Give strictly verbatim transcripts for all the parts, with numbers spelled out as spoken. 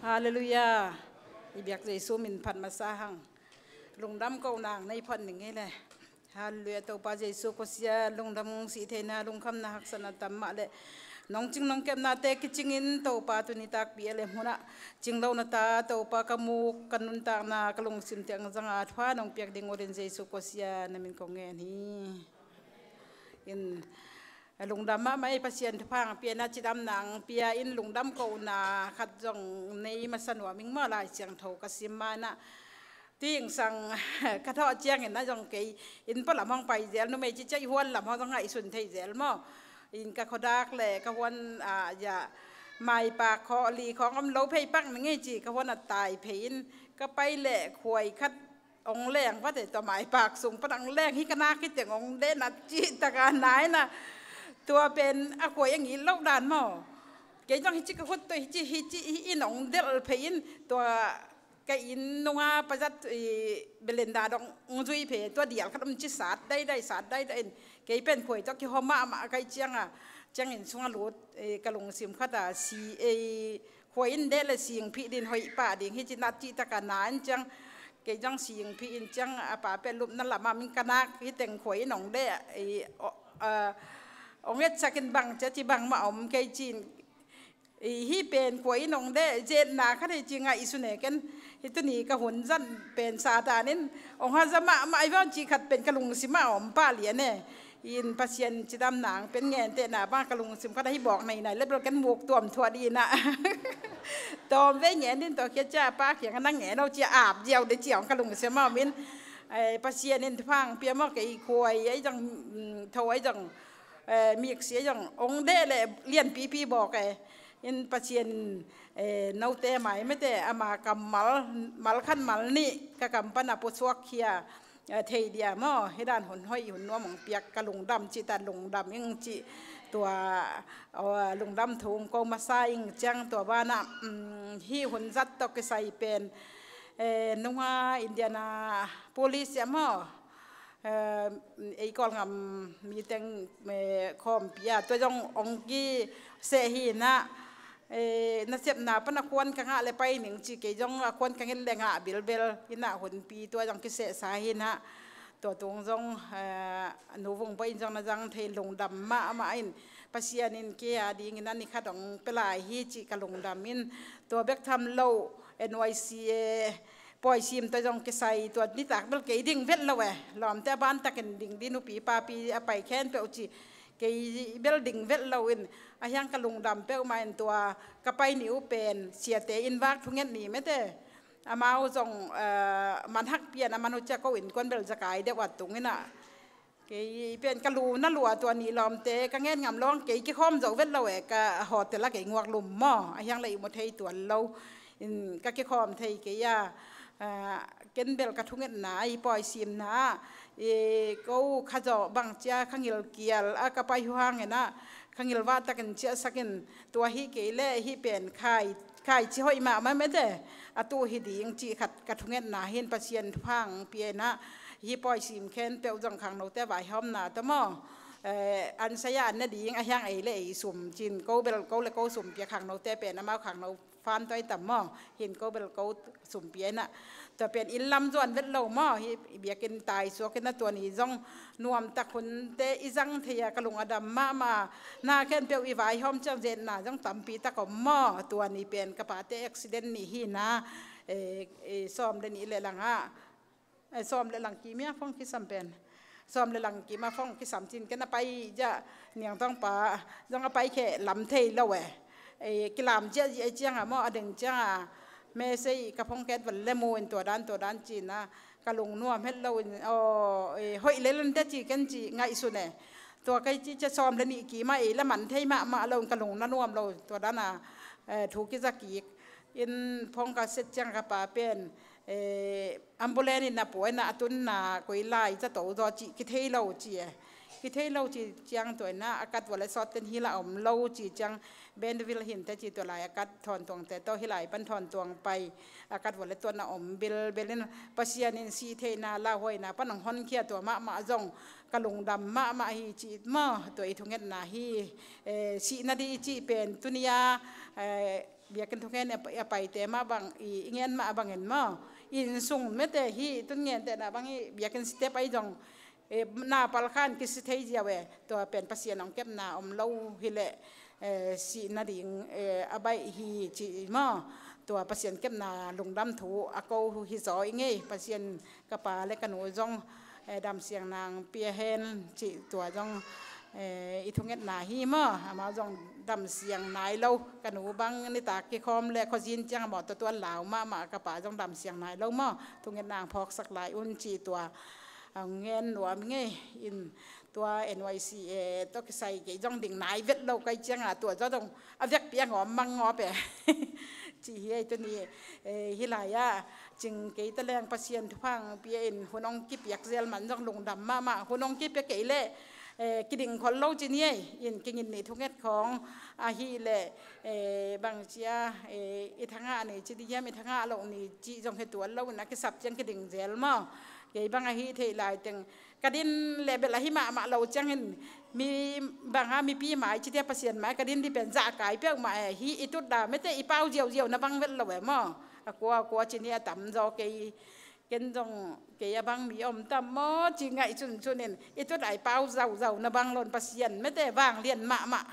Halleluiah. I biak Jesu min phat masa hang. Lungdam kohna nei phat ning ei le. Halleluiah. Topa Jesu khuasia lungdam, sih theihna, lungkhamna, haksatna tam mah le nong cing nong kepnate kicingin Topa tuni takpi a le hmunah cing lo na ta Topa ka muk ka nuntakna ka lungsim tiang zanga thupha nong piak ding urin Jesu khuasia na min kong ngen hi. In lungdam mahmah ei, Pasian thupha ang pia na, cidamna ang pia in lungdam kohna khat zong nei masa nuam ing maw, Lai Siangtho ka sim ma na. Ting sang ka thawh ciangin na zong kei inn palam hong pai zel, numei ci ciang i huan lam hong zong ngaihsun thei zel maw. In ka khuadak le ka huan a ya maipak khawh li khawng om lo phei pak ning ei ci, ka huan a tai phei in ka pai le khuai khat ong leng vate, tua maipak sung pan ong leng hi ka nak hi teng ong deh na cih taka nai na. Tua pen a khuai a ngih loh dan maw. Kei zong hici ka khut tua hici hici hi in ong delh phei in tua ka inn nunga pazat i belenda dong ong zui phei, tua dial khat om ci sat daidai sat daidai in kei pen khuai tua kihawm mahmah kai cianga ciangin sunga lut ka lungsim khata si ei khuai in deh le singphih din hoih pah ding hi ci na cih taka na in ciang kei zong singphih in ciang a pa pen lupna lama min ka nak hi teng khuai in ong deh ong etsak in bang cia ci bang mah om kei cin. Hi pen khuai in ong deh zetna khat hi ci ngaihsun e ken. Hi tuni ka hun zan pen Satan in ong haza mahmah i vawn cih khat pen ka lungsim ah om pah lian e. In Pasian cidamna ang pen ngentehna bang ka lungsim khat ahi bawk nainai le bel ken muk tuam thuah dina. Tawm vei ngen din tua khia cia pa kiang a na ngen o cia ap ziau de cia ong ka lungsim a om in. Pasian in thupha ang pia maw, kei khuai ahi zong tho ahi zong miksi ahi zong ong deh le lianpipi bawk e. In Pasian note mai mete ama kammal mal khat mal nih ka kam pana pusuak khia thei dia maw, hi dan hun hoih hun nuam ong piak ka lungdam cih ta lungdam ing cih tua lungdam thu ong ko masa ing ciang tua bana hi hun zat tawh kisai pen nunga Indiana police ah maw ei Kawlngam miteng khawmpi ah tua zong ong kiseh hi na. Nasepna pana khuan ka ngah le pai ning ci kei zong a khuan ka nget le ngah bilbel ina hunpi tua zong kisehsa hi na. Tua tung zong nu vung pai in zong na zang thei lungdam mahmah in Pasian in kei a dingin a ni khat ong pelai hi ci ka lungdam in tua bek tham lo N Y C A pawisim tua zong kisai tua nitak bel kei ding vet lo e. Lawmte a ban takin ding di nupi papi a pai khen peuh ci kei bel ding vet lo in a hiang ka lungdam peuhmah in tua ka pai ni uh pen siate in vak thunget ni mete. Amau zong manhak pian a man uh cia ko innkuan bel zakai deuh a tung ina. Kei pen ka lu na lua tua nih lawmte ka ngen ngam lawng kei kikhawm zo vet lo e ka hotel a kei nguak lum maw a hiang le i mu thei tuan lo. In ka kikhawm thei kei a ken bel ka thungetna ahi pawisimna ah ko kha zawh bang cia ka ngilkial a ka pai huhang in ah ka ngilvah takin ciahsakin tua hi kei le hi pen khai khai ci hoih mahmah mete a tu hi ding cih khat ka thungetna hin Pasian thupha ang pia in ah hi pawisim khen peuh zong khangnote vaihawmna tawh maw an saya an ne ding a hiang ei le ei sum cin ko bel ko le ko sum pia khangnote pen amau khangno fan tawh i tam maw hin ko bel ko sum pia in ah tua pen inn lam zuan vet lo maw hi biakinn tai suak in ah tua ni zong nuamtak hunte i zang thei a ka lung a dam mahmah na khen peuh i vaihawm ciang zetna zong tampi tak om maw tua ni pen ka pate accident ni hi na sawm le nih le lang ah sawm le lang kim a phone kisam pen sawm le lang kim a phone kisam cin ken a pai ja niang tawng pa zong a pai khe lam thei lo e kilam ciah zia ciang a maw a deng ciang a message ka phone ket val le mu in tua dan tua dan cin a ka lung nuam het lo in aw hoih le lante ci ken ci ngaihsun e tua kai ci cia sawm le nih kim a ei la man thei mahmah lo in ka lung na nuam lo tua dan a thu kiza kik in phone ka set ciang ka pa pen ambulance in a puai na a tun na koi lai zato zaw ci kithei lo ci e kithei lo ci ciang tua in a kat vale sawt ten hi la om lo ci ciang Benville hin te ci tua lai a kat thawn tuang te tawh hi lai pan thawn tuang pai a kat vale tuan a om bilbel in Pasian in sih theihna lauhuaina pan ang honkhia tua mahmah zong ka lungdam mahmah hi ci maw tua i thungetna hi sihna di i cih pen tunia biakinn thungen a paite mah bang i, i ngen mah bangin maw, inn sung mete hi tun ngentehna bang hi, biakinn sitep ahi zong, e, na pal khan kisi thei ziau e, tua pen Pasian hong kepna om lo hileh, e, sih nading, e, a baih hi ci maw. Tua Pasian kepna lungdam thu a ko hi zaw i ngei, Pasian ka pa le ka nu zong, e, damsiang nang pia hen cih tua zong, e, i thungetna hi maw. Amau zong damsiang nai lo, ka nu bang nitak kikhawm le khuazin ciang a mawtaw tuan lau mahmah, ka pa zong damsiang nai lo maw. Thungetna hong phawksak lai un cih tua hong ngen nuam ngei in, tua N Y C A tawh kisai kei zong ding nai vet lo kai cianga tua zaw dong a vekpi a ngawm mang ngawp e. Ci hi ei tuni, e, hi lai-ah cing kei ta leng Pasian thupha hong pia in hun hong kipiak zel man zong lungdam mahmah, hun hong kipia kei leh, e, kiding khol lo ci ni ei, in kingin ni thunget khawng ahih leh, e, bang cia, e, i thangah ni ci ding hiam, i thangah loh ni ci zong hi tuan lo in a kisap ciang kiding zel maw. Kei bang ahi theih lai teng ka din leh bel ahi mahmah lo ciangin, mi bang a mipi mai ci dia Pasian mai ka din di pen zahkai peuhmah e, hi i tutda mete i pau ziauziau na bang vet lo e maw. A kua a kua ci ni a tam zaw kei, ken zong kei a bang mi om tam maw ci ngaih cuncun in i tutda i pau zauzau na bang lo in Pasian mete vanglian mahmah.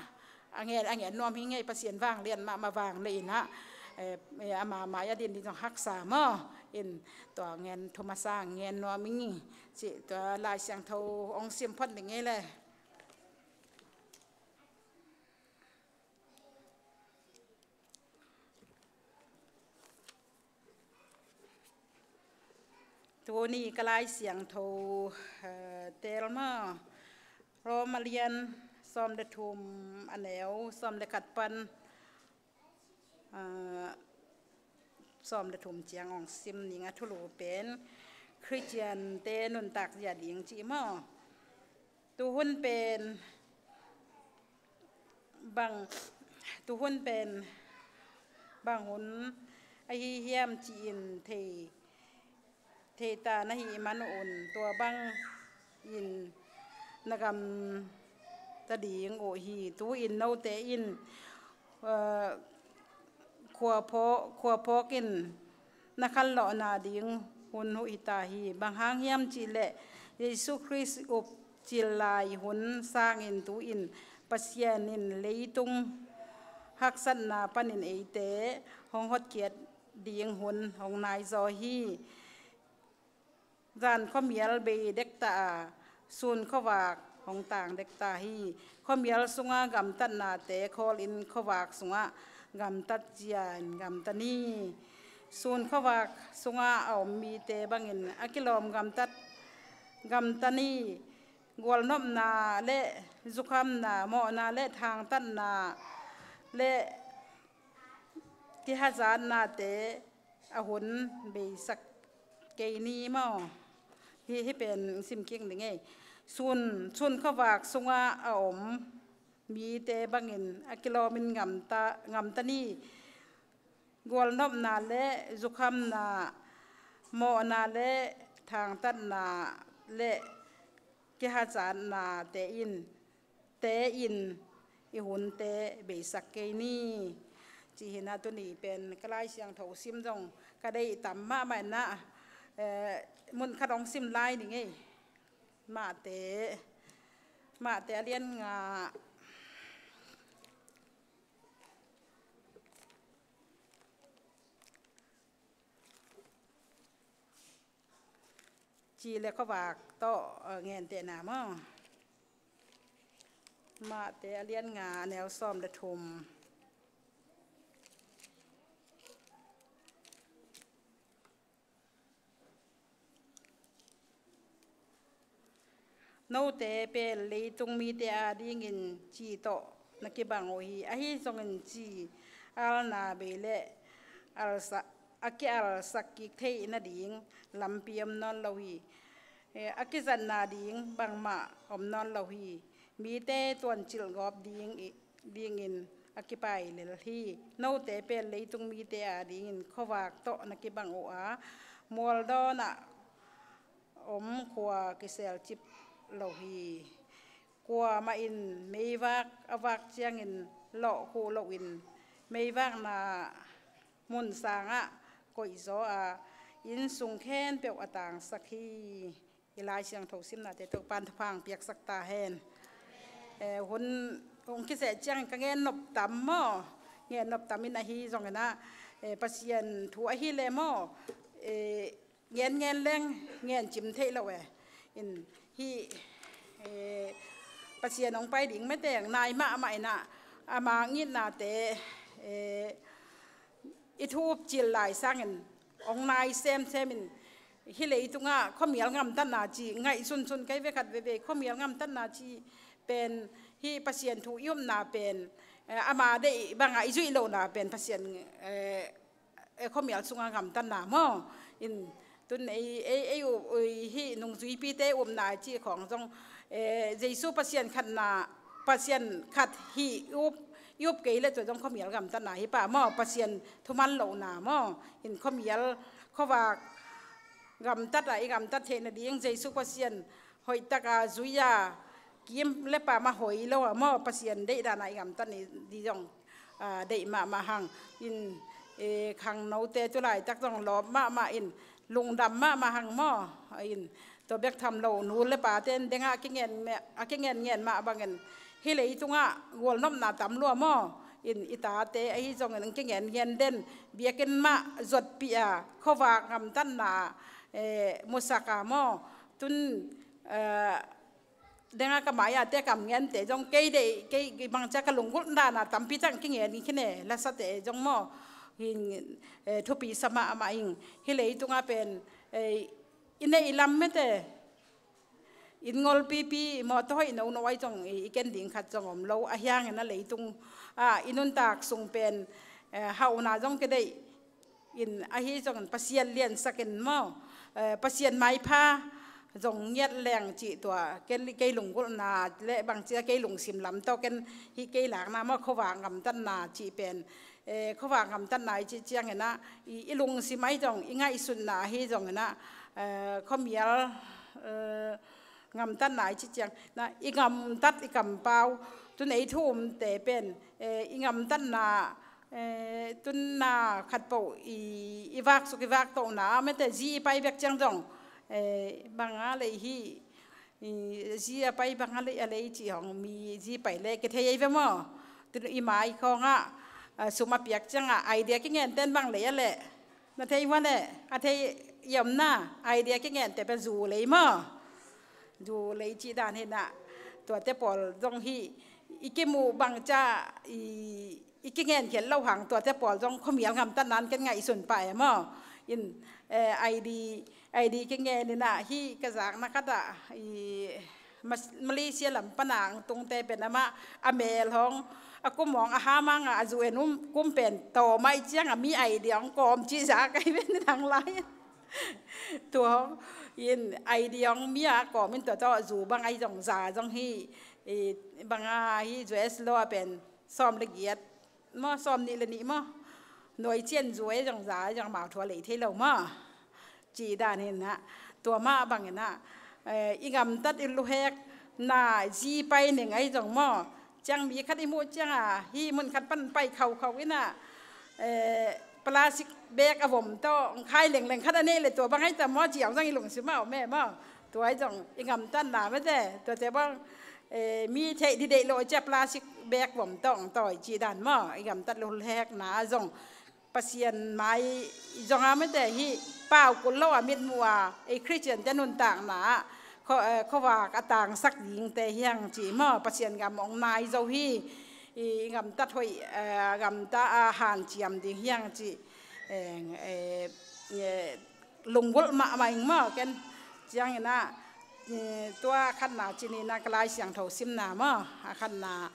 A ngen, a ngen nuam hi ngei, Pasian vanglian mahmah vang le in ah, e, e, ama mai a din di zong haksa maw. In tua ngen thu masa ngen nuam i ngei. Cih tua Lai Siangtho hong sim phot ning ei le. Tuni ka Lai Siangtho, eh, teel maw, Rom a lian sawm le thum, a neu sawm le khat pan, ah, sawm le thum ciang hong sim ning a, thulu pen Khristiante nuntak zia ding ci maw. Tuhun pen bang, tuhun pen bang hun ahi hiam ci-in thei theita na hih man un tua bangin na gamta ding uh hi. Tu-in note in, eh, khuaphawk, khuaphawk in na khanlawhna ding hun uh hita hi. Bang hang hiam cihleh Jesu Khrist up cil lai hun sangin tu-in Pasian in leitung haksatna panin eite hong hotkhiat ding hun hong naizaw hi. Zan khuamial bei dekta a, sun khuavak hong tang dekta hi. Khuamial sunga gamtatnate khawlin khuavak sungah gamtat zia in gamta ni. Sun khuavak sunga a om mite bangin a kilawm gamtat, gamta ni. Gualnopna le zukhamna, mawhna le thangtatna le kihazatnate a hun beisak kei ni maw. Hi, hi pen sim kik ning ei. Sun, sun khuavak sunga a om mite bangin a kilawmin gamta, gamta ni. Gualnopna le zukhamna, mawhna le thangtatna le kihazatnate in, te in i hunte beisak kei ni. Ci hi na, tuni pen ka Lai Siangtho sim zong ka deih tam mahmah in ah, eh, mun khat hong sim lai ning ei. Mate, Mate a lian nga. Ci le khuavak tawh, eh, ngentehna maw. Mate a lian nga, a neu sawm le thum. Note pen leitung mite adingin ci tawh na kibang uh hi. Ahi zongin ci alna bei le alsa-, a kialsak kik theih nading lampi om nawn lo hi. Eh, a kizatna ding bangmah om nawn lo hi. Mite tuancilh gawp ding i, dingin a kipai lel hi. Note pen leitung mite adingin khuavak tawh na kibang uh a, mualdawnah om khua kiselcip lo hi. Kuamah in meivak a vak ciangin lawhkhuh loin Meivakna mun sangah koihzaw a, inn sung khempeuh a tangsak hi. I Lai Siangtho simnate Topan thupha hong piaksak ta hen. Eh, hun hong kiseh ciangin ka ngen nop tam maw? Ngen nop tam in ahi zongin ah, eh, Pasian thu ahi le maw? Eh, ngen ngen leng ngen cim theih lo e. In hih, eh, Pasian hong pai ding mete nai mahmah in ah, ama ngitnate, eh, i thu up cil lai sangin hong nai semsem in, hih leitungah khuamial ngamtatna ci ngaihsunsun kei ve. Khat veivei khuamial ngamtatna ci pen hih Pasian thu i upna pen, eh, ama deih bangah i zuih lohna pen Pasian, eh, eh, khuamial sungah ngamtatna maw? In tun ei, ei, ei up, ei hih nungzuipite upna i cih khawng zong, eh, Jesu Pasian khatna, Pasian khat hih up, i up kei le tua zong khuamial ngamtatna hi pah maw? Pasian thuman lohna maw? In khuamial khuavak ngamtat a i ngamtat theih nading Jesu Pasian hoihtaka zui a kim le pam a hoi lo a maw, Pasian deihdan a i ngamtat ni di zong, ah, deih mahmah hang. In, eh, khangnote tu laitak zong lawp mahmah in, lungdam mahmah hang maw. In tua bek tham lo, nu le pate in dengah a kingen me-, a kingen ngen mah bangin hih leitungah gualnopna tam lua maw? In i tate ahi zongin kingen ngen den, biakinn mah zuatpih a khuavak ngamtatna, eh, musak a maw? Tun, eh, dengah ka mai-ate kam ngente zong kei deih, kei bangcia ka lunggulh dana tampi tak kingen khin e, lasate zong maw? Hin, eh, thupi sa mahmah ing. Hih leitungah pen, eh, i neih i lam mete, inn ngolpipi, mawtaw hoih nono ahi zong i, i ken ding khat zong om lo, ahi hangin a leitung, ah, i nuntak sung pen, eh, hauhna zong kideih in ahi zongin Pasian liansakin maw, eh, Pasian maipha zong ngiat leng cih tua kei, kei lunggulhna le bangcia kei lungsim lam tawh ken hih kei lakna maw, khuavak ngamtatna cih pen, eh, khuavak ngamtatna i cih ciangin ah i, i lungsim ahi zong, i ngaihsutna ahi zongin ah, eh, khuamial, eh, ngamtatna i cih ciangin ah i ngamtat i kampau, tun ei thu umte pen, eh, i ngamtatna, eh, tunna khatpeuh i, i vaksuk i vaktohna mete zi i pai bek ciang zong, eh, banga lei hi, i, zi a pai banga lei a lei cih hong mi zi pai le kithei ei ve maw? Tun i mai khawngah, ah, sum a piak ciangah idea kingen ten bang lei a leh? Na thei mah leh, a thei i omna idea kingente pen zu lei maw? Zu lei cih dan hinah, tuate pawl zong hi, i kimuh bangcia i, i kingen khial lo hang tuate pawl zong khuamial ngamtatna in ken ngaihsun pah e maw? In, eh, ID, ID kingen inah hih ka zakna khatah i Mas-, Malaysia lam pana ang tungte pen amah a mel hong, a kum hong, a ham hang a, a zu en um kum pen tawm ahih ciangah mi ID hong kawm cih zak ahi ven in hang lai. Tua hong in ID hong mi a kawm in tua tawh zu bang ahi zong za zong hi, i, banga hi US law a pen sawm le giat maw, sawm nih le nih maw, nuai cian zu ahi zong za ahi zong mauthua lei thei lo maw? Cih dan hinah, tua mah bang inah, eh, i ngamtat i luhekna zi pai ning ahi zong maw? Ciang mi khat i muh cianga hih mun khat pan pai khaukhau inah, eh, plastic bag a vom tawh khai lengleng khat a neih le tua bang ahi ta maw, ciang zong i lungsim a om e maw? Tua ahi zong i ngamtatna mete, tuate bang, eh, mi theih dideih lo cia plastic bag vom tawh tawi cih dan maw? I ngamtat luhekna zong Pasian mai zong a mete hi, pau kul lo a mitmuh a, ei Khristiante nuntakna ah khuavak a tangsak dingte hiang cih maw, Pasian gam hong nai zo hi. I ngamtat hoih, eh, ngamta a hanciam ding hiang cih, eh, eh, eh, lunggulh mahmah ing maw ken. Ciangin ah, eh, tua khatna cih ni na ka Lai Siangtho simna maw, a khatna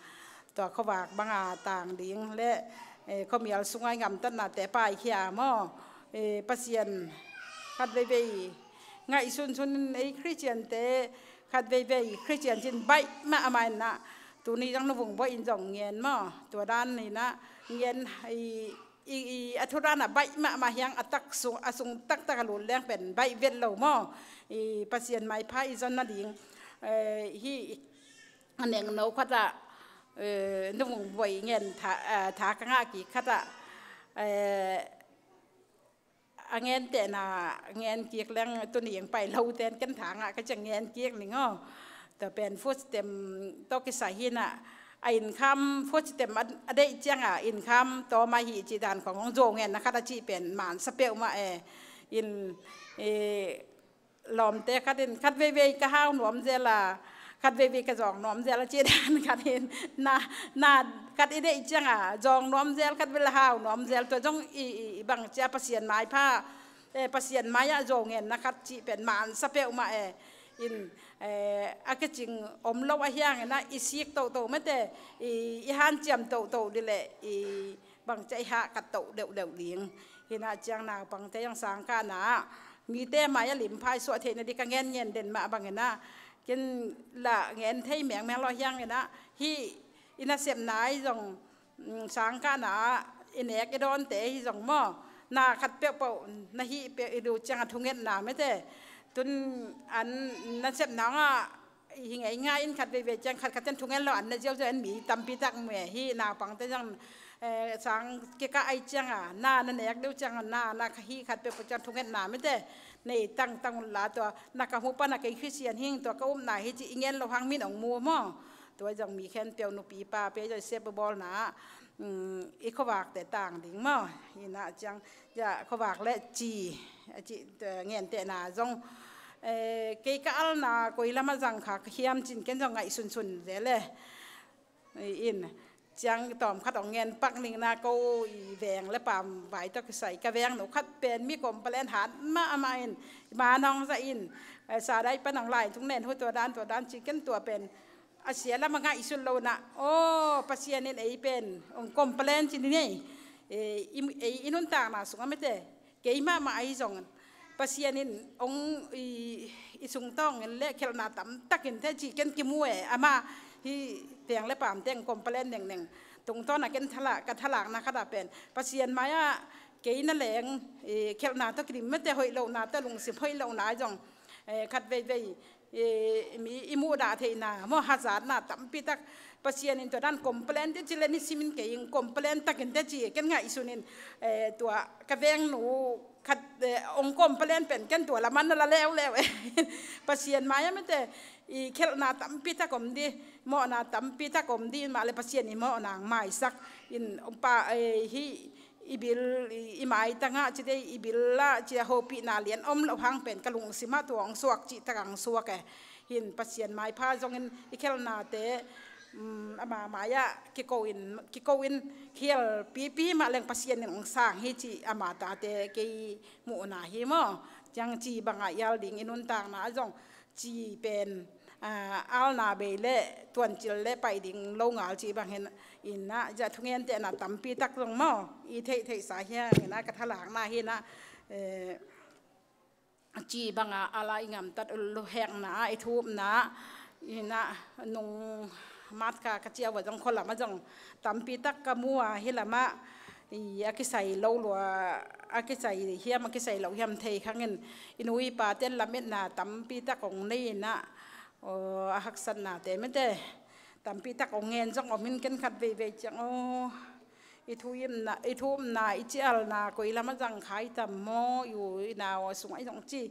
tua khuavak banga tang ding le, eh, khuamial sunga i ngamtatnate paikhia maw? Eh, Pasian khat veivei ngaihsunsun in ei Khristiante khat veivei Khristian cin baih mahmah in ah, tuni zong nu vung baih in zong ngen maw? Tua dan in ah ngen i, i, i, a thu dan a baih mahmah hiang a tak sung, a sung taktak a lut leng pen baih vet lo maw? I Pasian maipha i zon nading, eh, hi a nengno khat ah, eh, nung vei ngen tha, eh, tha ka ngah kik khat ah, eh, a ngen tehna ngen kik leng tuni eng pai lo ten ken tha ngah ka ciang ngen kik ning aw. Tua pen food stamp tawh kisai hi in ah, a income food stamp a, a deih ciang a income tawm ahi cih dan khong hong zo ngen na khat a cih pen man sa peuhmah e. In, eh, lawmte khat in khat veivei ka hau nuam zel a, khat veivei ka zawng nuam zel a cih dan khat in na, na khat i deih ciang a zawng nuam zel, khat vei la hau nuam zel, tua zong i, i, i bang cia Pasian maipha, eh, Pasian mai-ah zo ngen na khat cih pen man sa peuhmah e. In, eh, a kicing om lo a hiang in ah i sik toto mete, i, i hanciam toto dih leh i bang cia i hahkat toh deuhdeuh ding. Hi in ah ciang naupangte zong sangkahna ah mite mai-ah limphai suah theihna dih ka ngen ngen den mah bang in ah, ken lah ngen thei mengmeng lo hiang in ah, hih i nasepna ahi zong, mm, sangkahna ah i nek i dawnte ahi zong maw, na khat peuhpeuh na hih peuh i duh ciang a thungetna mete. Tun an nasepna ah hi ngei ngai in khat veivei ciang khat khat ten thungen lo an na ziauziau in mi tampi tak mu e. Hih naupangte zong, eh, sang kikah ahi ciang a na, na nek deuh ciang a na, na ka hih khat peuhpeuh ciang thungetna mete nei tangtang un la, tua na ka mu pan a kei Khristian hing, tua ka upna hi cih i ngen lo hang min ong mu maw. Tua zong mi khempeuh nupi pa pe zoi sep bawlna ah, mm, i khuavakte tang ding maw. Hi in ah ciang, ya, khuavak le ci, a ci, eh, ngentehna zong, eh, kei ka alna koi lamah zang kha ka hiam cin ken zong ngaihsunsun zel e. In, ciang tawmkhat ong ngen pak ning na, ko i veng le paam vai tawh kisai ka vengnu khat pen mi complain hat mahmah in, man hong zah in, eh, sa dai pan ong lai tung nen hu tua dan tua dan ci ken tua pen a sia lam a ngaihsun lo in ah, aw, Pasian in ei pen ong complain ci ni nei. Eh, i, ei i nuntakna sungah mete, kei mahmah ahi zong Pasian in ong i, i sungtawng in le khelhna tamtak in te ci ken kimu e. Amah hih veng le paamte ong complain nengneng tungtawn a ken thala, ka thalakna khat ah pen Pasian mai-ah kei na leng, eh, khelhna tawh kidim mete, hoih lohna tawh lungsim hoih lohna ahi zong, eh, khat veivei, eh, mi i muhdah theihna maw, hazatna tampi tak Pasian in tua dan complain te ci le nisimin kei ong complain takin te ci ken ngaihsun in, eh, tua ka vengnu khat, eh, ong complain pen ken tua lam ah na la leuleu e. Pasian mai-ah mete i khelhna tampi tak om dih, mawhna tampi tak om dih, mah le Pasian i mawhna ong maisak in, ong pa, eh, hih i bil, i, i maitang ah ci dei, i bil ah ci a hopihna lian om loh hang pen ka lungsim ah tua ong suak cih tak ong suak e. Hi in Pasian maipha zongin i khelhnate, um, ama mai-ah kiko in, kiko in khial pipi mah leng Pasian in ong sang hi cih ama tate kei muhna hi maw. Ciang ci bangah ial ding i nuntakna ah zong ci pen, ah, alna bei le tuancil le pai ding lo ngal ci bang hi in ah, zia thungentehna tampi tak zong maw i theihtheihsa hiang in ah ka thalakna hi in ah, eh, ci bangah ala i ngamtat luhekna ah, i thupna ah, hi in ah nung matka ka ciah uh ah zong khua lam ah zong tampi tak ka mu a, hih lam ah i a kisai lo lua, a kisai hiam a kisai lo hiam thei khang in, i nu i paten lametna tampi tak ong nei in ah, aw, a haksatnate mete tampi tak ong ngen zong om in ken khat veivei ciang, aw, i thupna, i thupna, i cialna koi lam ah zang kha i tam maw, i u i nau sungah i zong ci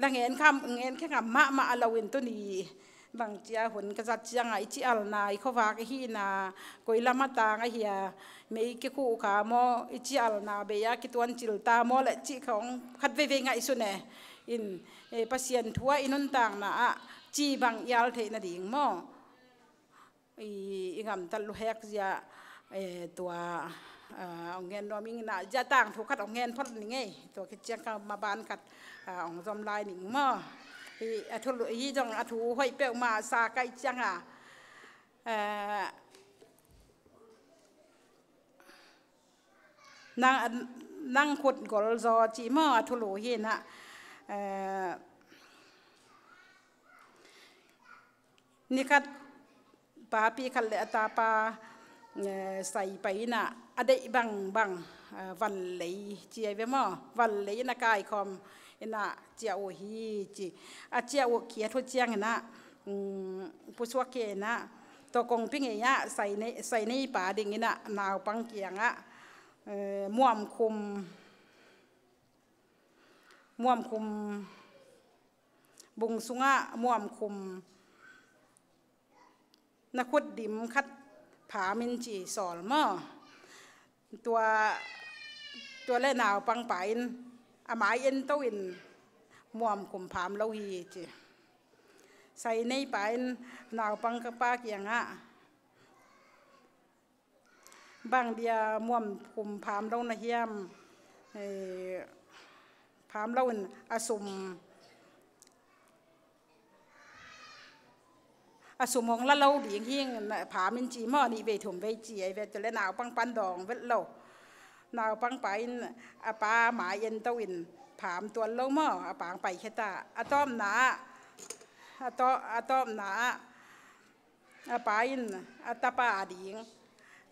la ngen kham, ngen khe ngam mahmah a lo in tuni bang cia hun ka zat ciang ah i cialna, i khuavak i hihna koi lam ah tang ahi a, mei kikhuh kha maw, i cialna bei ah kituancil ta maw le cih khong khat veivei ngaihsun e. In, eh, Pasian thu ah i nuntakna ah ci bang ial theih nading maw i, i ngamtat luhek zia, eh, tua, ah, ong ngen nuam ing in ah, zia tangthu khat ong ngen phot ning ei, tua khit ciang ka maban khat, ah, ong zom lai ning maw. Hi, a thu lu-, hi zong a thu hoih peuhmah sa kaih ciang a, eh, nang, nang khut gol zaw ci maw, a thulu hi in ah, eh, ni khat papi khat le a tapa, eh, sai pai in ah, a deih bangbang, eh, van lei ci ai ve maw, van lei in a kaikhawm in ah ciah uh hi ci. A ciah uh khiat uh ciang in ah, um, Pu Suak Khe in ah, Tua kongpi ngei ah Sainei, Sainei pa dingin ah naupang kiangah, eh, Muamkhum, Muamkhum bung sungah Muamkhum na khut dim khat pham in ci sawl maw. Tua, tua le naupang pa in a mai ento in Muamkhum pham lo hi ci. Sainei pa in naupang pa kiangah, bang dia Muamkhum pham lo na hiam, eh, pham lo in a sum, a sum hong la lo ding hi ing, pham in ci maw, nih vei thum vei ci, ei ve, tua le naupang pan dawng vet lo. Naupang pa in a pa mai ento in pham tuan lo maw, a pa pai khia ta. A tawpna ah, a tawp, a tawpna ah a pa in a tapa a ding,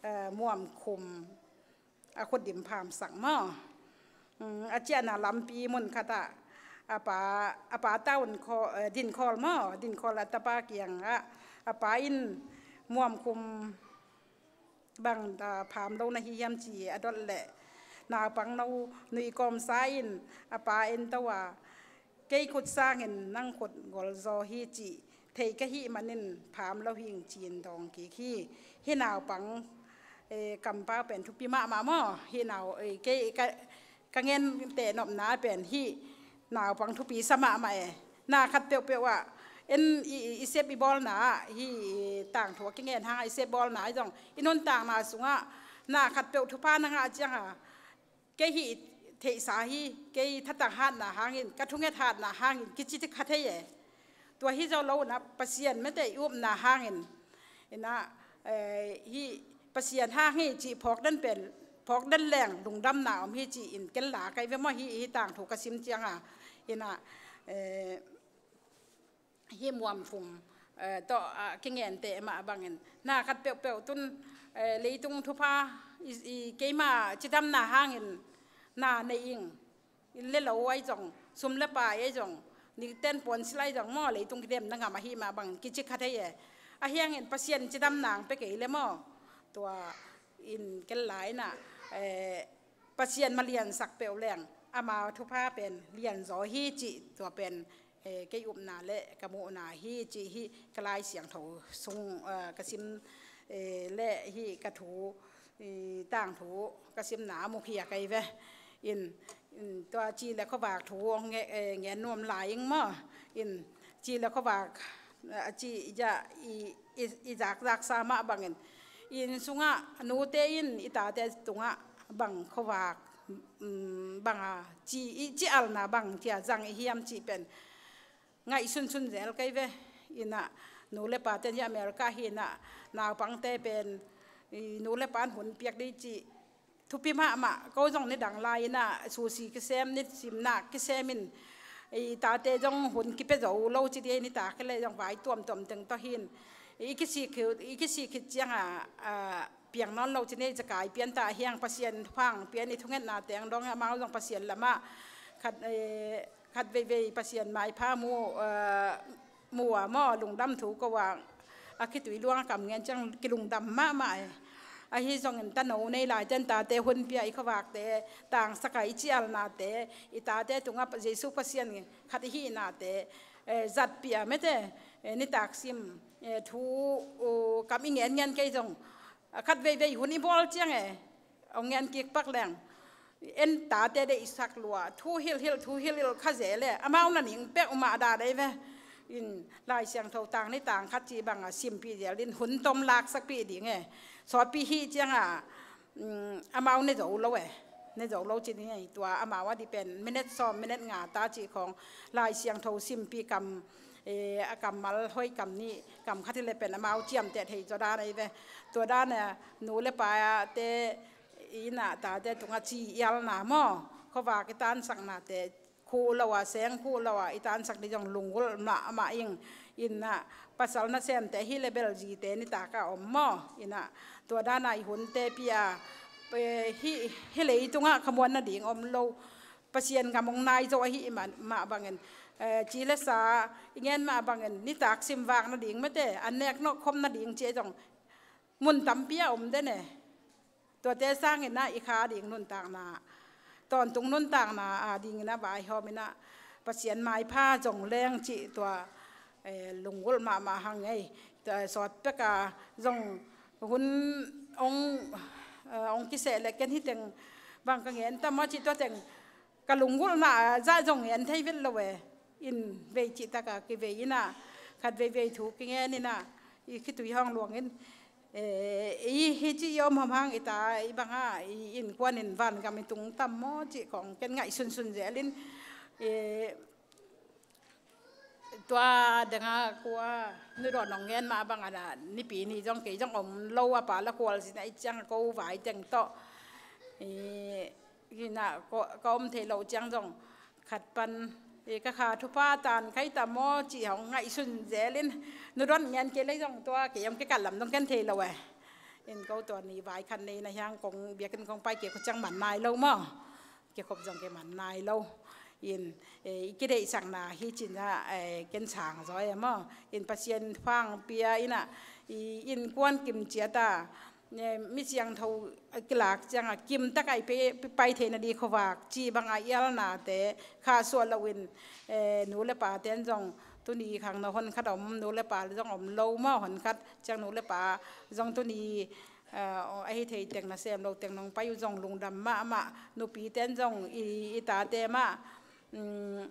eh, Muamkhum a khut dim phamsak maw. Mm, a ciahna lampi mun khatah a pa, a pa taun khaw, eh, dinkhawl maw, dinkhawl a tapa kiangah a pa in Muamkhum bang, ah, pham lo na hi hiam ci a dot leh naupang no nui kawmsa in a pa ento a, kei khut sangin nang khut golzaw hi cih thei ka hih manin pham lo hi ing ci-in dawng kik hi. Hih naupang, eh, kampau pen thupi mahmah maw. Hih nau, eh, kei ka, ka ngen tehnopna pen hih naupang thupi sa mahmah e. Na khat peuhpeuh ah en i, i, i sep i bawlna ah, hih tangthu a kingen hang a i sep bawlna ah zong i nuntakna sungah na khat peuh thupha na ngah ciang a, kei hih theihsa hi, kei thatang hatna hangin, ka thunget hatna hangin kici kha thei e. Tua hi zo lo in ah Pasian mete i upna hangin, in ah, eh, hih Pasian hang hi cih phawk den pen, phawk den leng lungdamna om hi ci-in ken la kai ve maw, hih, hih tangthu ka sim ciang a, in ah, eh, hih Muamkhum, eh, tawh, ah, kingente mah bangin na khat peuhpeuh tun, eh, leitung thupha i, i keima cidamna hangin na nei ing. Inn le lo ahi zong, sum le pai ahi zong, nikten puansilh ahi zong maw, leitung kidemna ngam ahih mah bangin kici kha thei e. Ahi hangin Pasian cidamna hong pia kei le maw, tua in ken la in ah, eh, Pasian mah liansak peuh leng ama thupha pen lianzaw hi cih tua pen, eh, kei upna le ka muhna hi cih hih ka Lai Siangtho sung, eh, ka sim, eh, le hih ka thu, i tangthu ka simna a mukhiak ahi ve. In, in tua ci le khuavak thu hong nge-, eh, ngen nuam lai ing maw. In ci le khuavak, eh, a ci i, i, i, i zakzaksa mah bangin, inn sungah nute in i tate tungah bang khuavak, mm, bang a ci, i ci alna bang ci a zang i hiam cih pen ngaihsunsun zel kei ve. In ah nu le pate hi America hi in ah naupangte pen, i, nu le pan hun piak dih cih thupi mahmah. Ko zong nidang lai in ah sushi kisem, nisim nak kisem in, i tate zong hun kipia zo lo ci dih, nitak le zong vai tuamtuam teng tawh hi in, i kisik khit, i kisik khit ciang a, a, piang nawn lo ci ni, cakai pian ta hi hang, Pasian phang pian, i thungetna teng dong amau zong Pasian lamah khat, eh, khat veivei Pasian maipha mu, eh, mu a maw, lungdam thu ko a, a khitui luang a kam ngen ciang kilungdam mahmah e. Ahi zongin tano nei laite in tate hun pia, i khuavakte tangsak a, i ci alnate, i tate tungah Jesu Pasian khat i hihnate, eh, zatpih a mete, eh, nitak sim, eh, thu, uh, kam i ngen ngen kei zong, a khat veivei hun i bawl ciang e, hong ngen kik pak leng, en tate deihsak lua, thu hilhhilh, thu hilhhilh kha zel e, amau na ning pek uh mah dan ahi ve. In Lai Siangtho tang ni tang khat ci bang a simpih zel in hun tom laksakpih ding e. Sawtpih hih ciang a, um, amau ne zo lo e. Ne zo lo ci ni e, tua amau a di pen minute sawm, minute nga ta ci khawng Lai Siangtho simpih kam, eh, a kammal hoih kam nih, kam khat hi le pen amau ciamteh thei zaw dan ahi ve. Tua dan a nu le pate in ah tate tungah ci i alna maw, khuavak i tansaknate khuh lo a, seng khuh lo a i tansak dih zong lunggulh mahmah ing. In ah pasal nasemte hi le bel zite nitak a om maw. In ah tua dan a i hunte pia, eh, hih, hih leitungah khamuan nading om lo. Pasian gam hong nai zo ahih mah, mah bangin, eh, ci le sa i ngen mah bangin nitak simvak nading mate, an nek nawh khop nading ci zong mun tampi a om den e. Tuate sangin ah i kha ding nuntakna, tawntung nuntakna a dingin ah vaihawm in ah Pasian maipha zong leng cih tua, eh, lunggulh mahmah hang ei. Tua sawt pek a zong hun ong, eh, ong kiseh le ken hi teng bang ka ngen tam aw cih tua teng ka lunggulhna zah zong ngen thei vet lo e. In vei cih tak a kivei in ah khat veivei thu kingen in ah i khitui hong luang in, eh, i hi ci i om hom hang i ta i bang a i innkuan in vangam i tung tam maw cih kong ken ngaihsunsun zel in, eh, tua deng a kua nu dawn nong ngen mah bang a na nipi ni zong kei zong om lo a pa la kual sin a i ciang ko vai teng tawh, eh, hi na ko, ka om thei lo ciang zong khat pan, eh, ka kha thupha tan khai ta maw cih hong ngaihsun zel in nu dawn ngen kei lei zong tua kei om kei kal lam dong ken thei lo e. In ko tua ni vai khat nei na hiang kong biakinn kong pai kei ko ciang man nai lo maw. Kikhop zong kei man nai lo. In, eh, i kideihsakna hi cin ah, eh, ken sang zaw e maw. In Pasian phang pia in ah i innkuan kim ciat a, eh, mi siangtho kilak ciang a kim tak a i pe, pai theihna di khuavak ci bang a i alnate kha suah lo in, eh, nu le pa ten zong tuni khang na hon khat om nu le pa zong om lo maw hon khat ciang nu le pa zong tuni, eh, ahi thei teng na sem lo teng nong pai uh zong lungdam mahmah nupi ten zong i, i tate mah, um,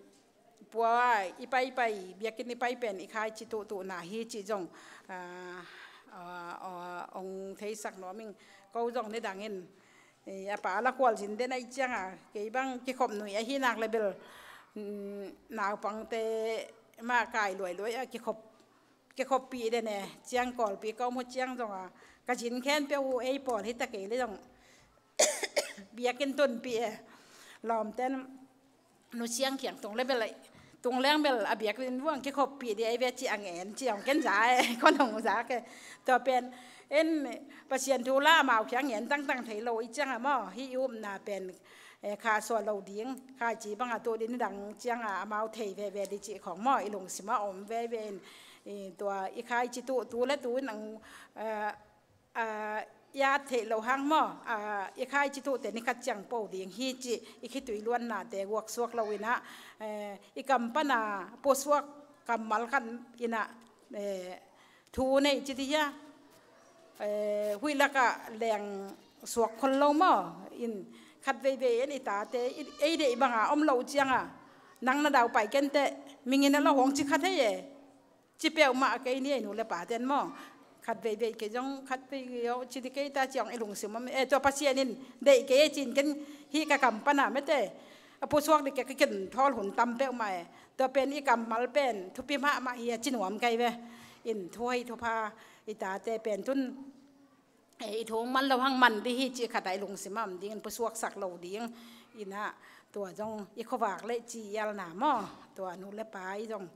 pua i paipai biakinn i pai pen i khai ci tuhtuhna hi ci zong, ah, ah, ah, ong theisak nuam ing ko zong nidangin, eh, a pa la kual zin den a i ciang a kei bang kikhop nui ahi nak le bel, mm, naupangte mah kai luailuai a kikhop, kikhop pih den e ciang kawlpi ka om uh ciang zong a ka zin khen peuh uh ei pawl hi ta kei le zong biakinn tunpih e lawmten nu siang kiang tung le bel tung leng bel a biakinn vuang kikhop pih di ei ve ci a ngen ci ong ken za e kon ong za ke tua pen en Pasian thu la amau kiang ngen tangtang thei lo i ciang a maw hi i upna pen, eh, kha suah lo ding khai ci bang a tu din dang ciang a amau thei veve di ci khong maw i lungsim a om veve in, i tua i khai ci tu tu le tu in ang, eh, ah, i at theih loh hang maw, ah, i khai ci tuhte ni khat ciang po ding hi ci i khitui luannate guak suak lo in ah, eh, i kam pan a pusuak kammal khat in ah, eh, thu nei ci ti hia, eh, huih lak ah leng suak khol lo maw in khat veivei en i tate i, ei deih bang a om lo ciang a nang na dau pai kenteh mingin a lo hong ci khat hei e. Ci peuhmah kei ni ei nu le pa ten maw. Khat veivei kei zong khat veivei aw ci di kei ta ci ong i lungsim om e tua Pasian in deih kei e cin ken hih ka kam pan a mete a pusuak di kei ka ken thawl hun tam peuhmah e. Tua pen i kammal pen thupi mahmah hi a ci nuam kei ve. In thu hei thupha i tate pen tun, eh, i thu man lo hang man di hi ci khat a i lungsim a om ding in pusuaksak lo ding in ah tua zong i khuavak le ci i alna maw tua nu le pa i zong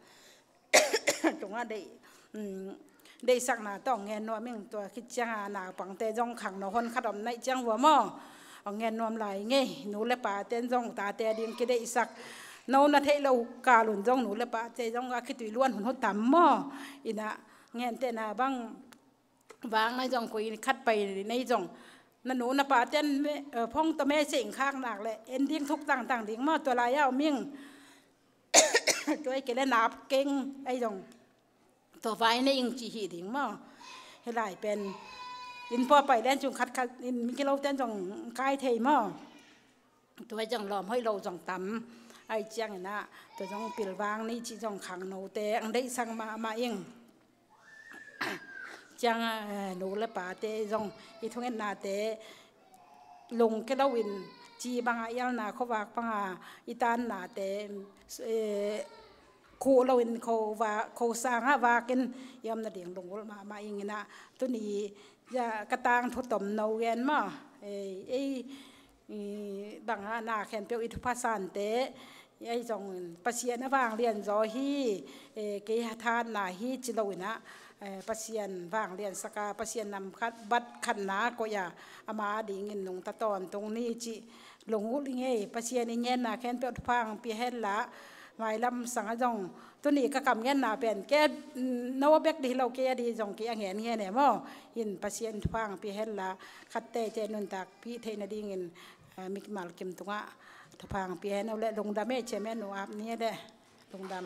tungah deih, um, deihsakna tawh ngen nuam ing tua khit ciang a naupangte zong khangno hon khat om naih ciang vua maw. Ong ngen nuam lai ngei nu le pa ten zong tate a ding kideihsak no na theih lo kalun zong nu le pate zong a khitui luan hun hu tam maw. In ah ngentehna bang vang nai zong koi khat pai nei zong na nu na pa ten me, eh, phong tawh me se ing khak nak le en ding thuk tangtang ding maw tua lai a om ing. Tua i kei le nap keng ai zong tua vai nei ing ci hi ding maw. Hi lai pen in pua pai len cung khat khat in mi kilo ten zong kai thei maw. Tua zong lawm hoih lo zong tam ai ciang in ah tua zong pilvang ni ci zong khangnote ang deihsak mahmah ing. Ciang, eh, nu le pate zong i thungetnate lungke lo in ci bang a i alna khuavak bang a i tannate, eh, khuh lo in kho va, kho sang ah vak in i om nading lungulh mahmah ing in ah tuni, ya, ka tangthu tomno gen maw. Eh, ei, i bang a na khempeuh i thupha sante ei zong Pasian a vanglian zaw hi, eh, kei hathatna hi ci lo in ah, eh, Pasian vanglian sak a Pasian nam khat bat khatna koih a ama ding in nungta tawntung ni ci lungulh ing ei. Pasian i ngenna khempeuh thupha ang pia hen la, Mailam sangah zong tuni ka kam ngenna pen kei, mm, no bek dih lo, kei a dih zong kei a ngen ngen e maw. In Pasian thupha hong pia hen la, khat teitei nuntakpih theih nadingin, eh, mimal kim tungah thupha hong pia hen o le. Lungdam e, chairman nu ap ni e le. Lungdam.